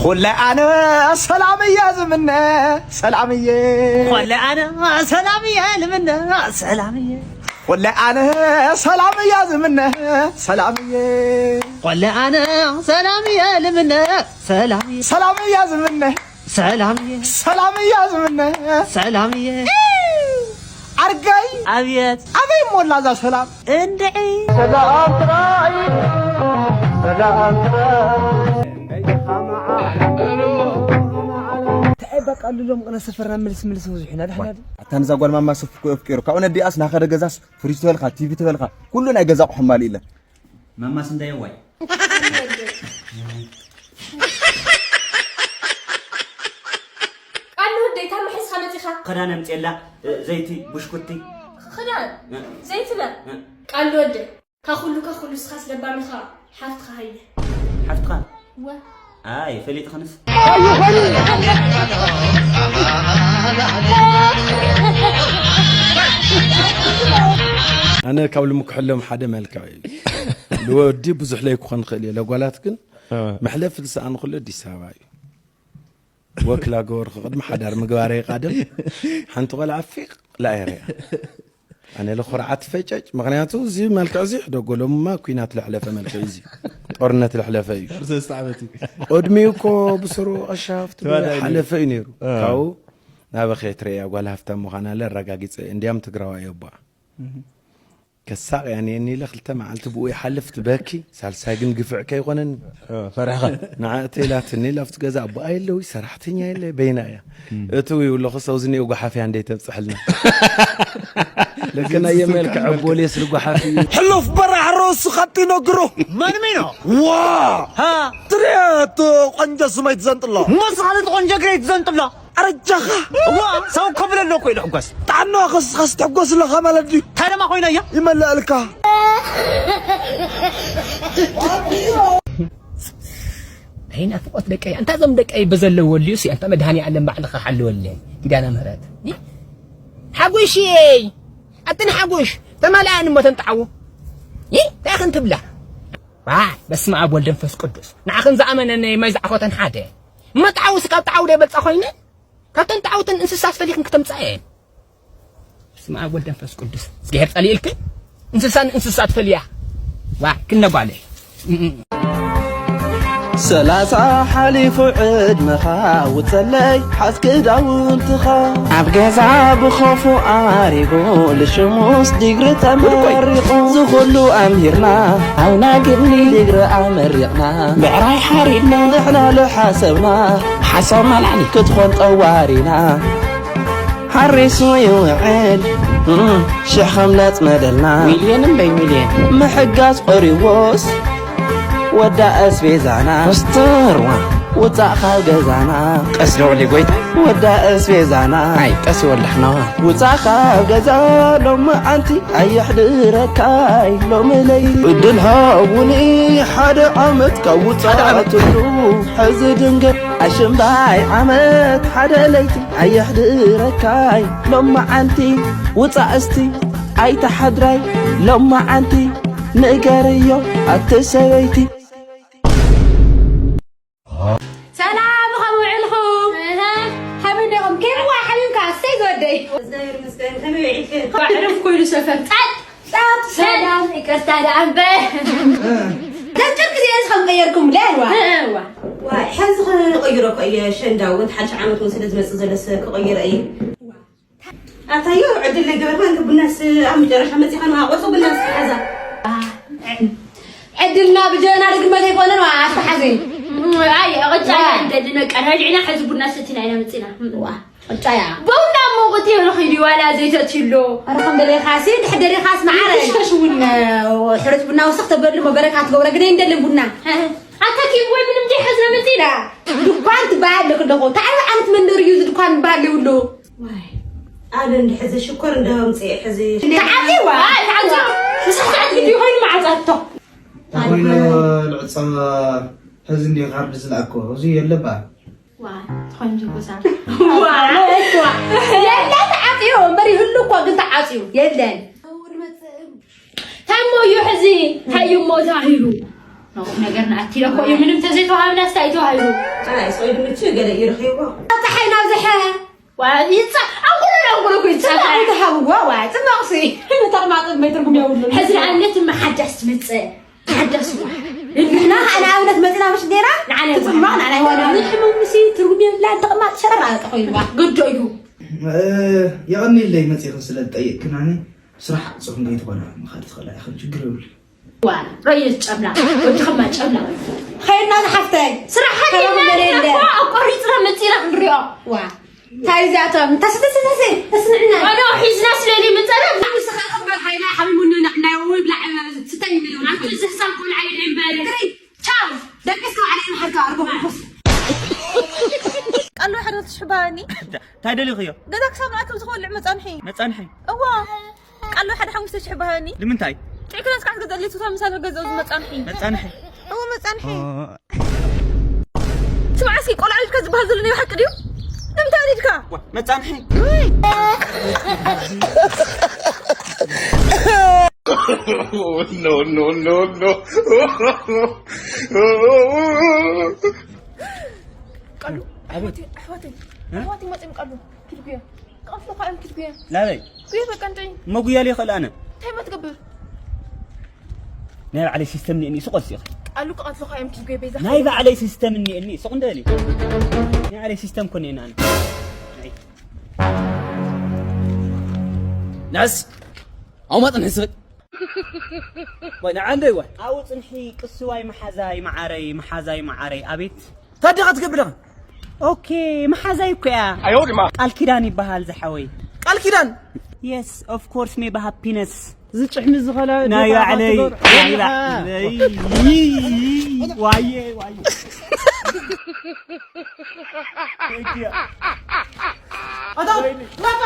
ኹለ ኣነ ሰላም እየ ዝምነ ሰላምዬ። ኾለ ኣነ ሰላም እየ ልምነ ሰላምዬ። ኹለ ኣነ ሰላም እየ ዝምነ ሰላምዬ። ኾለ ኣነ ሰላም እየ ልምነ ሰላምዬ። ሰላም እየ ዝምነ ሰላምዬ። ሰላም እየ ዝምነ ሰላምዬ። ኣርጋይ ኣብየት ኣበይ ሞላ እዛ ሰላም እንድዒ። ሰላም ጥራይ ሰላም ጥራይ። እንታይ በቃ ኣሉሎም ቅነ ሰፈርና ምልስ ምልስ ብዙሕ ኢና። ደሕና ድዩ? ኣታ ነዛ ጓል ማማ ሱፍ እኮ ኣፍቂሩ። ካብኡ ነዲኣስ ናኸደ ገዛስ ፍሪጅ ትበልካ፣ ቲቪ ትበልካ፣ ኩሉ ናይ ገዛ ኣቑሑ ኣማሊእለን። ማማስ እንታይ ዋይ? ቃል ወደይ ካብ መሕዝካ መጺኻ? ክዳን ኣምጽኤላ፣ እ፣ ዘይቲ፣ ብሽኩቲ። ክዳን? እ። ዘይቲ በል። እ። ቃል ወደይ፣ ካብ ኩሉ ካብ ኩሉ እስኻስ ለባም ኢኻ፣ ሓፍትኻ ሃየ። ሓፍትኻ? እወ። ኣይ፣ ፈሊጥኽንስ? ኣነ ካብ ልምክሐሎም ሓደ መልክዕ እዩ። ልወዲ ብዙሕ ለይክኾን ክእል እየ፣ ለጓላት ግን እ። መሕለፊ ዝሰኣንኩሉ ኣዲስ ኣበባ እዩ። ወክላ ገበርኩ ቅድሚ ሓዳር ምግባረይ ቃደም ሓንቲ ቆልዓ ፊቕ ላእየ ሪኣ። ኣነ ለኹርዓት ፈጨጭ፣ ምኽንያቱ እዚ መልክዕ እዚ ሕደጎ፣ ሎምማ ኲናት ለሕለፈ መልክዕ እዩ፣ እዚ ጦርነት ለሕለፈ እዩ። ሰለስተ ዓመት እዩ። ቅድሚኡ እኮ ብስሩ ቀሻፍቲ ተዋዳኢ ሓለፈ እዩ ነይሩ። እ። ካብኡ ናብ ኸየት ርእያ ጓል ሃፍታም ምዃና ለረጋጊጸ፣ እንዲያም ትግራዋይ እየ እባ። እህ። ከሳቕ እያ ነየኒ ኢለ ክልተ መዓልቲ ብኡ ይሓልፍ ትበኪ፣ ሳልሳይ ግን ግፍዕ ከይኮነኒ። እ፣ ፈሪሕኻ? ንዓ እተይ ኢላትኒ፣ ኢላ ኣብቲ ገዛ ኣቦኣ የለዊ፣ ሰራሕተኛ የለ፣ በይና እያ። እም። እትው ይብለኹ፣ ሰው ዝኒኦ ጓሓፍያ እንደይ ተብጽሕልና። ለከና የመልካ ዕቦሌ ስል ጓሓፍ እዩ። ሕሉፍ በራሕ ርእሱ ኸጥ ይነግሩ። ማን ሚኖ? ዋ! ሃ! ትሪያት ቆንጆ ስመይ ትዘንጥሎ። መስኻለት ቆንጆ ግረይ ትዘንጥሎ። ኣረጃኻ። እዋ፣ ሰው ከብለሎ እኮ እዩ ልሕጎስ። ጣዕና ኸስኻስ ትሕጎስ ኣለኻ ማለት ድዩ? እንታይ ደማ ኮይና እያ? ይመልኣልካ። ኣይ ናፍቆት ደቀይ፣ ኣንታ እዞም ደቀይ በዘለዎ ልዩስ እያ፣ ኣንታ መድሃኒ ዓለም ባዕልኻ ሓልወለይ፣ ኪዳነ ምህረት። እ? ሓጉሽየይ፣ ኣትን ሓጉሽ፣ ተማልኣን እሞ ተንጣዓዎ። እ? እንታይ ክንትብላ? ዋ፣ በስመ ኣብ ወልድ መንፈስ ቅዱስ። ንዓኽን ዝኣመነን ማይ ዝዓኾተን ሓደ። እሞ ጣዓውስ ካብ ጣዓው ደይበልጻ ኮይነ? ካብተን ጣዓውተን እንስሳት ፈሊኽን ክተምጻ እየን። በስመ ኣብ ወልድ መንፈስ ቅዱስ። እግዚኣብሔር ጸሊእልክን? እንስሳ ንእንስሳ ትፈልያ። ዋ፣ ክነጓለ። ሰላሳ ሓሊፉ ዕድመኻ ውጸለይ ሓዝ ክዳውንትኻ። ኣብ ገዛ ብኸፉ ኣሪጉ ልሽሙስ ዲግሪ ተመሪቑ። ዝኹሉ ኣምሂርና ኣብና ግኒ ዲግሪ ኣመሪቕና። ብዕራይ ሓሪድና ንሕና ልሓሰብና። ሓሳብ ማላዕሊ ክትኾን ጠዋሪና። ሓሪሱ ይውዕል፣ እም፣ ሽሕ ከም ለጽመደልና። ሚልዮን እምበይ ሚልዮን። ምሕጋዝ ቆሪዎስ፣ ወዳ ኣስቤዛና። ኮስተርዋ። ውጻእ ካብ ገዛና። ቀስ ዶ ወዲ ጎይታ። ወዳ ኣስቤዛና። ኣይ፣ ቀስ ወልድሕና። ውጻእ ካብ ገዛ ሎሚ ዓንቲ ኣየሕድረካይ ሎሚ ለይቲ። ዕድል ሃቡኒ ሓደ ዓመት ካብ ሓደ ዓመት። ውጻእትሉ ሕዚ ድንገት። ኣሽምባይ ዓመት ሓደ ለይቲ ኣየሕድረካይ ሎመዓንቲ ውጻእ እስቲ ኣይተሓድራይ ሎመዓንቲ ንገርዮ ኣቲ ሰበይቲ። ሰላም፣ ኸመይ ውዕልኹም? እህ፣ ሓቢር ዲኹም? ኬንዋ ሓቢብካ፣ እሰይ ዝወደይ። እግዚኣብሔር ይመስገን፣ ከመይ ውዒልክን? ዋዕርፍ ኮይኑ ሰፈር ጸጥ፣ ጸጥ፣ ሰላም፣ ይቅርታ ደኣ እምበር። እተን ጨርቂ እዚአን ከም ቀየርኩም፣ ላ፣ እዋ። እዋ። ዋይ፣ ሕዚ ክቕይሮ እኮ እየ፣ ሸንዳ እውን ሓድሽ ዓመት እውን ስለ ዝመጽእ ዘሎስ ክቕይሮ እየ። ኣታዮ፣ ዕድል ለይገበርካ፣ እንተ ቡናስ ኣብ መጨረሻ መጺኻ፣ ንዓ ቁርሲ ቡናስ ሓዛ። ዕድልና ብጀና ድግመት ኣይኮነን፣ ዋ፣ ኣትሓዚ። ኣይ፣ ቅጫ ኢና እንደሊ፣ በቃ፣ ረጅዕና፣ ሕዚ ቡና ሰቲና ኢና መጺና። ዋ፣ ቅጫ እያ። ቡና እሞ ቁጥሪ ረኺቡ፣ ዋላ ዘይተእትዩሎ። ኧረ፣ ከም ደለኻሲ፣ ድሕር ደለኻስ፣ መዓረ። ሽሽ እውን፣ ሕሩጭ ቡና ወሰኽ ተበሉ፣ በረካ ትገብረ፣ ግን ኣይንደልን ቡና። ኣታ ኪም ወይ ምንም ዘይሓዝና መጺና። ድኳን ትበሃል ኣለክ ኣለኹ። እንታይ ዓይነት መንደር እዩ፣ እዚ ድኳን ዝበሃል ይብሉ? ዋይ፣ ኣነ እንዲ ሕዚ ሽኮር እንዳ ኣምጽኤ ሕዚ። ተዓጽዩ፣ ዋይ፣ ተዓጽዩ። ምሳሕ ተዓጽዩ ኮይኑ መዓጻቶ። ተኾይኑ ልዕጸ ሕዚ እንዲ ካርድ ዝለኣኮ፣ እዚ የለባ። ዋይ፣ ተኾይኑ ዝጎሳ። ዋይ፣ የለ ተዓጽዩ፣ እምበር ይህሉ እኮ ግን ተዓጽዩ፣ የለን። ታሞ እዩ ሕዚ፣ እንታይ እዩ እሞ ተባሂሉ? ነገር ንኣኪለ እኮ እዩ። ምንም ተዘይተዋሃብና ስታይ ተዋሂቡ። ኣይ፣ ሶይ ድንቹ ገለ ይርኺዎ። ጸሓይ ናብዝሐ። ዋ፣ ይጻ-፣ ኣንቁሎ፣ ኣንቁሎ እኮ ይጻ-፣ ጽባሕ ተሃብዎ፣ ዋ፣ ጽባቕሲ። ንተቕማጥ መይ ትርጉም የብሉን። ሕዚ ንኣብነት እማ ሓዳስ ትመጽእ። ሓዳስ እኮ። ንሕና ንኣብነት መጺና ምሽ ጌራ ንዓና ትጽባቕ ንዓና ይሆና። ንሕሙም ሲ ትርጉም የብላን፣ ተቕማጥ ሸረር ኣለጠ ኮይኑዋ። ግዶ እዩ። እ፣ የቐንየለይ መጺእኽን ስለ ዝጠየቅክናኒ። ስራሕ ጽሑፍ እንደ ይትኾና ምኻድ ትኽእላ ኢኽን፣ ችግር የብሉን። ዋ፣ ረየት ጨብላ፣ ወዲ ኸማ ጨብላ። ኸይድና ዝሓፍተይ። ስራሕ ሰላም ሓሊና በለ የለ። እኮ ኣቋሪፅና መፂና ክንሪኦ። ዋ፣ እንታይ እዚኣቶም? ተስ-፣ ተስ-፣ ተስ-፣ ተስምዕና። ኣነ ሒዝና ስለሊ ምፀና። ንስኻ እኮ ሓይላ ሓሚሙኒ ና-፣ ናይ ወይ ብላዕ ስተይ ሚሊዮን። ኣንቲ ዝህሳም ቆልዓ ኢለ እምበር። ግሪ፣ ቻው። ደቂስካ ዓሊ ምሓርካ ኣርጎ ኩስ። ቃሉ ሓደ ትሽባኒ። እንታይ ደሊኽዮ? ገዛ ክሳብ ንኣክል ዝኸልዕ መጻንሒ። መጻንሒ? እዋ። ቃሉ ሓደ ሓሙሽተ ሽሕ ባሃኒ። ንምንታይ? ጥዕክና እስካዕ ገዛ ሌቱ ታምሳ ገዛ እዚ መጻንሒ። መጻንሒ? እዎ መጻንሒ። ኦ። ስማዕ እስኪ ቆልዓ ኢልካ ዝበሃል ዘሎ ናይ ሓቂ ድዩ? ንምንታይ ኣሊድካ? ዋ፣ መጻንሒ። No, no, no, no. ቃሉ፣ ኣቤት። ኣሕዋተይ፣ ኣሕዋተይ፣ እ? ኣሕዋተይ መጺኦም ቃሉ። ኪድ ጉያ። ክቐትሉኻ እዮም ኪድ ጉያ። ናበይ? ጉያ በቃ እንታይ? መጉያ ልየ ኸእል ኣነ። እንታይ እሞ ትገብር? ናይ ባዕለይ ሲስተም እኒአኒ፣ ሱቕ ወሲኺ። ቃሉ ክቐትሉኻ እዮም ኪድ ጉያ በይዛ። ናይ ባዕለይ ሲስተም እኒአኒ፣ ሱቕ እንደ በሊ። ናይ ባዕለይ ሲስተም እኮ እኒአኒ ኣነ። ናይ ናስ፣ ኣውማጥን ሕስብ። ወይ ንዓ እንደ ወይ። ኣብኡ ጽንሒ ቅስዋይ መሓዛይ መዓረይ፣ መሓዛይ መዓረይ፣ ኣቤት። ታዲያ ክትገብር ኢኻ? ኦኬ፣ መሓዛይ እኮ እያ። ኣዮ ድማ። ቃል ኪዳን ይበሃል ዝሓወይ። ቃል ኪዳን? Yes, of course, ሜባ ሃፒነስ። ዝጭሕሚ ዝኸላ ናይ ጌታ ባዕለይ፣ ትገብር። ናይ ባዕለይ። ዋየ፣ ዋየ። ኣታ፣ ባባ።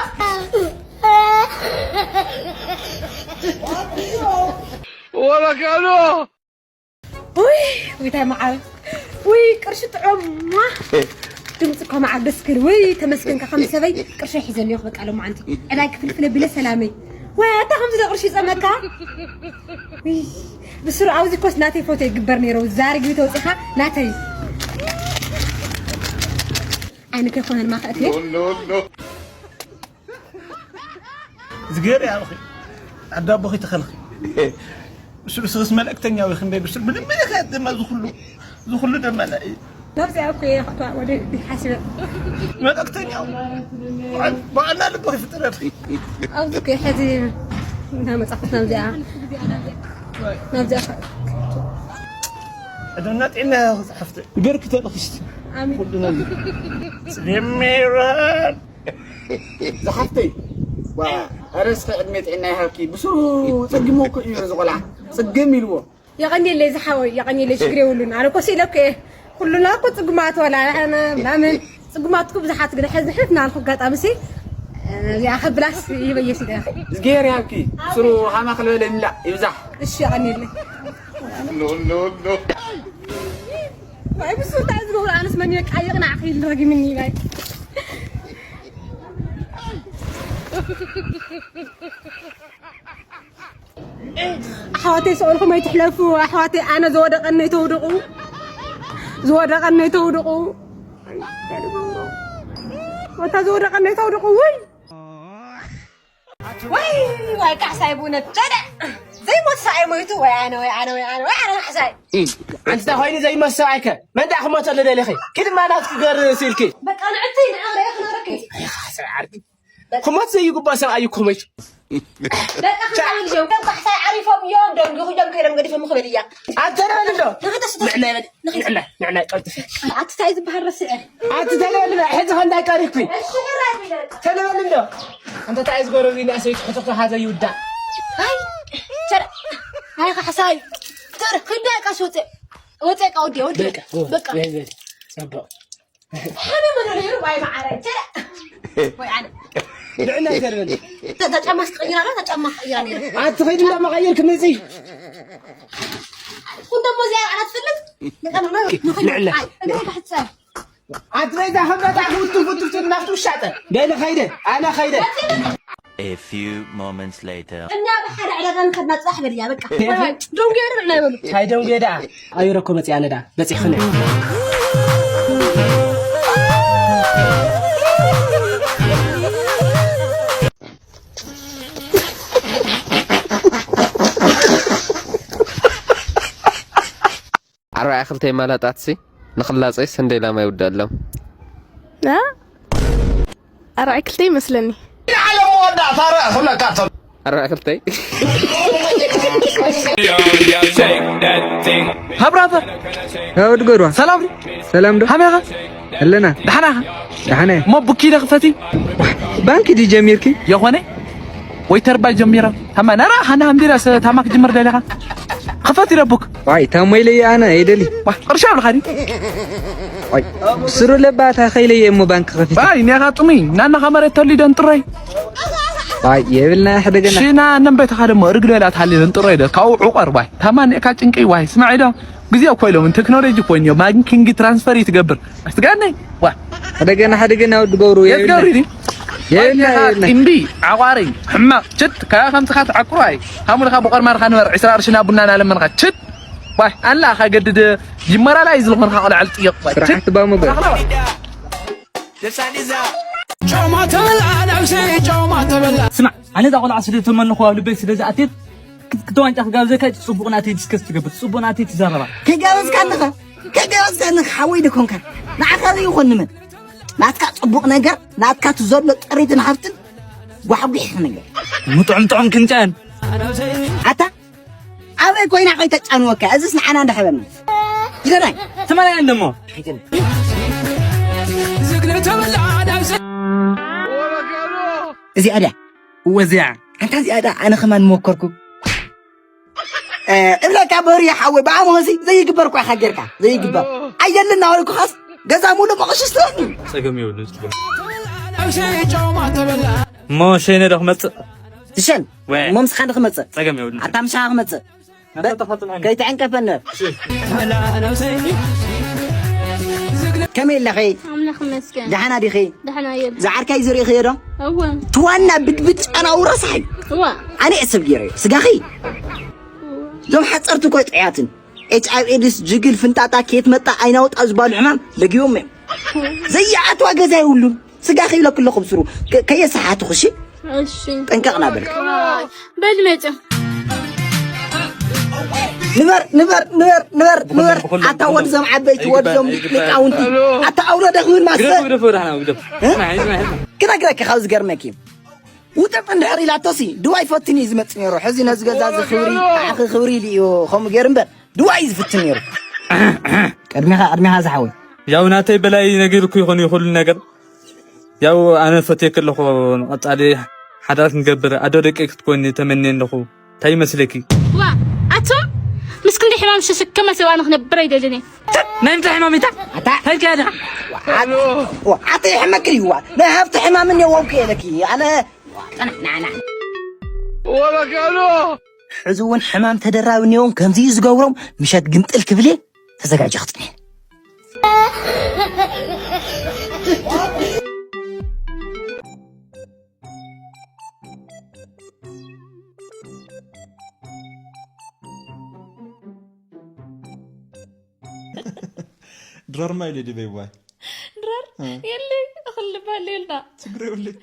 ወላ ካሎ። ውይ፣ ውይ፣ እንታይ መዓር። ውይ፣ ቅርሺ ጥዑም፣ ማ። ድምፂ እኮ መዓር ደስ ክብል። ውይ፣ ተመስገንካ ከም ሰበይ ቅርሺ ሒዘ እኒኦኽ፣ በቃ፣ ሎማዓንቲ። ዕዳይ ክፍልፍለ ቢለ ሰላመይ። ወይ፣ ኣታ ከምዚ ዶ ቅርሺ ይፀመካ? ውይ፣ ብስሩ ኣብዚ ኮስ ናተይ ፎቶ ይግበር ነይሩ። ዛሪ ግቢ ተውፂኻ ናተይ። ዓይኒ ከይኮነን ማኸእት። No, no, no. ዝገር ያልኺ፣ ኣዳቦኺ ተኸልኺ። ብስሩ ስኽስ መልእክተኛ ወይ ክንደይ ብስሩ ምንም ኢኻ ድማ ዝኹሉ፣ ዝኹሉ ድማ ናይ ናብዚኣ እኮ እየ ከእትዋ ወደ ሓሲበ። መልእክተኛ። በዓል-፣ በዓልና ልቦኺ ፍጥረት። ኣብዚ እኮ እየ ሕዚ እናመጻኹት ናብዚኣ። ናብዚኣ ከ-፣ ዕድመና ጥዕና ይኹን ዝሓፍተ። ገርኪ ተለኺ እስቲ። ኣሜን። ኩሉ ነገር። ጽልየም ይብራል። ዝሓፍተይ፣ ዋ፣ ኣረ እስኸ ዕድመ ጥዕና ይሃብኪ። ብስሩ ጸጊሙ እኮ እዩ እዚ ቆልዓ። ጽግም ኢልዎ። የቐንየለይ ዝሓወይ፣ የቐንየለይ፣ ሽግር የብሉን። ኣነ እኮ ስኢለ እኮ እየ። ኩሉና እኮ ጽጉማት ወላ ኣነ ምናምን ጽጉማት እኮ ብዙሓት ግን ሕዚ ንሕልፍ እናበልኩ ኣጋጣሚ ሲ፣ እዚኣ ከብላስ ይበየስ ኢለ። እዝግሄር ይሃብኪ። ብስሩ ሃማ ክልበለ ይምላእ ይብዛሕ። እሺ፣ የቐንየለይ። No, no, no. ዋይ፣ ብሱ እንታይ ዝገብሩ ኣነስ መን ይቃየቕ ንዓኺ ኢሉ ረጊምኒ፣ ዋይ። ኣሕዋተይ፣ ሰኦልኩም ኣይትሕለፉ። ኣሕዋተይ፣ ኣነ ዝወደቐኒ ኣይተውድቑ። ዝወደቐኒ ኣይተውድቑ። ወታ ዝወደቐኒ ኣይተውድቑ። ውይ። ወይ፣ ወይ፣ ካሕሳይ ብእውነት ጨደ ዘይሞት ሰብኣይ ሞይቱ፣ ወይ ኣነ፣ ወይ ኣነ፣ ወይ ኣነ፣ ወይ ኣነ ካሕሳይ። ኣንቲ እንታይ ኮይኑ ዘይሞት ሰብኣይከ? መን ደኣ ክሞተሉ ደሊኺ? ኪድማ ናትኪ ገር ሲልኪ። በቃ ንዕቲ ንዕቕ ርኤ ክነረኪ። ኣይ፣ ካሕሳይ ዓርኪ። ክሞት ዘይግባእ ሰብኣይ እኮ ሞይቱ። በቃ ክሳብ ልጅው፣ ከም ካሕሳይ ዓሪፎም እዮም፣ ደንጊኹ እዮም ከይዶም ገዲፎም ክበል እያ። ኣንተ ንበል እንዶ። ንኽተስተ-፣ ንዕና ይበል። ንዕና፣ ንዕና፣ ቀልጥፈ። ኣቲ ታይ ዝበሃል ረስዐ? ኣቲ ታይ በል፣ ሕዚ ኸ እንታይ ቀሪብኩ? እሺ፣ ሕራይ ይበል። ተለበል እንዶ። ኣንተ ታይ ዝጎረሪ ናይ ሰይት ሕቶ ኸ ዘይውዳ። ኣይ፣ ቸረ። ኣይ፣ ካሕሳይ። ተረ፣ ክንዳ ቃስ ወፀ። ወፀ ቃ ወዲ፣ ወዲ። በቃ፣ ጎ-፣ በቃ። በል፣ በል። ጸብቕ። ሓነ መን ነይሩ? ዋይ መዓረ፣ ቸረ። ወይ ኣነ። ንዕና ይተርበል። ተ-፣ ተጫማስ ክቕይራ፣ ተጫማ ክቕይራ ነይሩ። ኣቲ ኸይድ እንዳ መቐየር ክመጽእ። ኩን ደሞ እዚኣ ኣላ ትፈልጥ? ንዕላ። ኣይ፣ እግረይ ክሕጸብ። ኣቲ ናይዛ ከምረታ ክውቱ ፍቱ ፍቱ ናፍቱ ሻጠ። ደለ ኸይደ፣ ኣነ ኸይደ። A few moments later. እና ብሓደ ዕዳጋ ንኸድና ፅራሕ በልያ በቃ ደንጉ የድር ናይ በሉ ሳይደንጉ የዳ ኣዩረኮ መፅያ ነዳ በፂኽን ኣርባዓ ክልተ ይማላጣትሲ ንኽላጸይስ እንደ ኢላማ ይውዳሎም ኣርባዓ ክልተ ይመስለኒ ኣርባዓ ክልተ ሃብራተ ወዲ ጎድዋ ሰላም ሰላም ዶ ሃበኻ ኣለና ደሓናኻ ደሓነ እሞ ቡኪ ደ ክፈቲ ባንኪ ዲ ጀሚርኪ የኾነ ወይተርባይ ጀሚራ ታማ ነራ ሃና ሃምዲራ ታማ ክጅምር ደለኻ ክፈት ይረቡክ ዋይ ታሞ ኢለየ ኣነ የደሊ ቅርሻ ብልኻ ዲ ስሩ ለባታ ከይለየ እሞ ባንክ ከፊት ዋይ ኒያኻ ጥሙይ ናናኻ መሬት ተሊዶ እንጥረይ ዋይ የብልና ሕደገና ሽና ነንበይትኻ ደሞ ርግዶ ኢላ ትሃልል እንጥረይ ዶ ካብኡ ዕቆር ዋይ ታማ ኒእካ ጭንቂ ዋይ ስማዒ ዶ ግዜ እኮ ኢሎም ቴክኖሎጂ እኮ እኒኦ ባንኪንግ ትራንስፈር ይትገብር ኣስትጋነይ ዋ ሕደገና ሕደገና ወዲ ገብሩ የብልና የትገብሪ ዲ የብልና የብልና እምቢ ዓቋሪ ሕማቕ ችት ከኣ ከምፅኻ ትዓቁሩ ኣይ ሃሙልኻ ብቆርማርካ ንበር ዕስራ ቅርሽና ቡና ናለመንካ ችት ዋይ ኣላ ካገድድ ይመራላይ ዝልኾንካ ቆልዓ ልጥየቕ ዋይ ችት ስራሕቲ ባሙገ ስማዕ ኣነ እዛ ቆልዓ ስለ ተመንኹዋ ኣብ ልበይ ስለ ዝኣትየት ክልተ ዋንጫ ክጋብዘካ ጽቡቕ ናተይ ዲስከስ ትገብር ጽቡቕ ናተይ ትዛረባ ከይጋበዝካ ኣለኻ ከይጋበዝካ ኣለኻ ሓወይ ደኮንካ ንዓኻ ዘይኾን ንመን ናትካ ጽቡቕ ነገር ናትካ ትዘሎ ጥሪትን ሃብትን ጓሕጒሕ ነገር ምጥዑም ጥዑም ክንጨን ኣታ ኣበይ ኮይና ከይተጫንወካ እዚስ ንዓና እንዳሕበና ይገዳይ ትመላያ እንደሞ እዚኣ ድያ ወዚያ ኣንታ እዚኣ ድያ ኣነ ከማን መኮርኩ እብለካ በሪ ሓወይ ብኣሞሲ ዘይግበር እኳ ኢኻ ጌርካ ዘይግበር ኣየልና ወልኩኻስ ገዛ ሙሉ መቕሽሽ ትበኒ ጸገም የብሉ እሞ ሸይነ ዶ ክመጽእ ትሸን እሞ ምስኻ ዶ ክመጽእ ጸገም የብሉ ኣታ ምሳኻ ክመጽእ ከይትዕንቀፈኒ ከመይ ኣለኺ ኣምላኽ ይመስገን ደሓና ዲኺ ደሓና እየ ዝዓርካይ ዝርኢኽዮ ዶ እወ ትዋና ብድብድ ጨናው ረሳሕ እዩ እወ ኣነ እየ ሰብ ገይረዮ ስጋኺ እዞም ሓፀርቲ እኮ ጥዕያትን ኤች ኣይ ኤድስ ጅግል ፍንጣጣ ኬት መጣ ኣይናውጣ ዝበሉ ሕማም ለጊቦም እዮም ዘይኣትዋ ገዛ የብሉን ስጋ ከይብለክ ኣለኹ ብስሩ ከየሰሓትኹ እሺ ጠንቀቕ ናበልክ በል መፅም ንበር ንበር ንበር ንበር ንበር ኣታ ወድዞም ዓበይቲ ወድዞም ሊቃውንቲ ኣታ ኣውሎ ደኽብን ማሰ ክነግረኪ ካብ ዝገርመኪ ውጥጥ እንድሕር ኢላቶሲ ድዋይ ፈትን እዩ ዝመፅ ነይሩ ሕዚ ነዚ ገዛ እዚ ክብሪ ኣኺ ክብሪ ኢሉ እዩ ከምኡ ገይሩ እምበር ድዋ እዩ ዝፍትን ነይሩ ቅድሚኻ ቅድሚኻ ዝሓወይ ያው ናተይ በላይ ነጊርኩ ይኾን ይኹሉ ነገር ያው ኣነ ፈትየክ ኣለኹ ንቐጻሊ ሓዳር ክንገብር ኣዶ ደቂ ክትኮኒ ተመንየ ኣለኹ እንታይ ይመስለኪ ዋ ኣቱም ምስ ክንዲ ሕማም ሸሸከመ ሰብ ኣነ ክነብር ኣይደልን እየ ናይ ምንታይ ሕማም ኢታ ተልከ ያዳ ኣቲ ሕመክ እዩ ናይ ሃብቲ ሕማም እኔ ወውክ የለኪ ኣነ ጠና ናና ወበከሉ ሕዚ እውን ሕማም ተደራቢ እኒኦም ከምዚ እዩ ዝገብሮም ምሸት ግምጥል ክብል እየ ተዘጋጀ ክፅንሕ ድራር ማይ ለዲ በይዋይ ድራር የለይ እኽል ልባል የልና ችግር የብለይ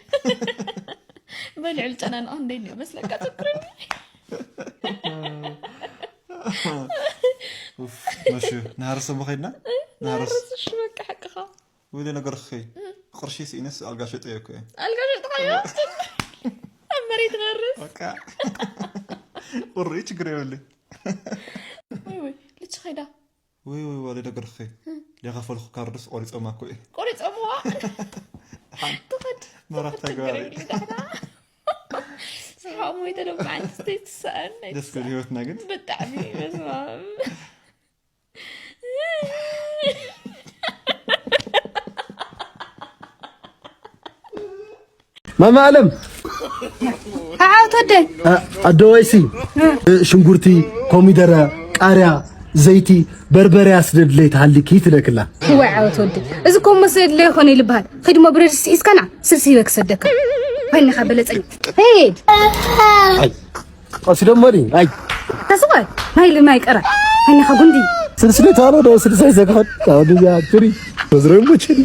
በልዕል ጨናንኦ እንደይ መስለካ ትብርኒ መሹ ናሃርስ እሞ ከድና ናሃርስ በቃ ሓቅኻ ወደ ነገር ኸይ ቅርሺ ስኢነስ ኣልጋ ሸጠ እኮ ኣልጋ ሸጥኻዮ ኣብ መሬት ነርስ በቃ ቁሪ ችግር የብለይ ወይ ወይ ልች ኸይዳ ወይ ወይ ዋለ ደገርኸ ሊኸፈልኩ ካርድስ ቆሪጾማ እኮ እዩ ቆሪጾምዋ ትኸድ መራሕታ ገባሪ ስሓሙ የተደብዓን ስተይትሰኣን ደስ ክብል ህይወትና ግን ብጣዕሚ በስማም ማማ ኣለም ዓወት ወደይ ኣደዋይሲ ሽንጉርቲ ኮሚደረ ቃርያ ዘይቲ በርበረ ኣስደድለይ ተሃሊኪ ትለክላ ወይ ዓወት ወደይ እዚ ኮሞ ስደድለይ ይኾነ ይልበሃል ኺድሞ ብረድስቲ ሒዝካና ስልሲ ሂበ ክሰደካ ኮይንኻ በለጸኝ። ሄድ ቀሲ ደሞ ዲ ኣይ ተስፋ ናይ ልማይ ቀረ። ኣይንኻ ጉንዲ ስልስለ ታሎ ዶ ስልስለ ዘግሐት ታወዲያ ትሪ በዝረም ቦቸዲ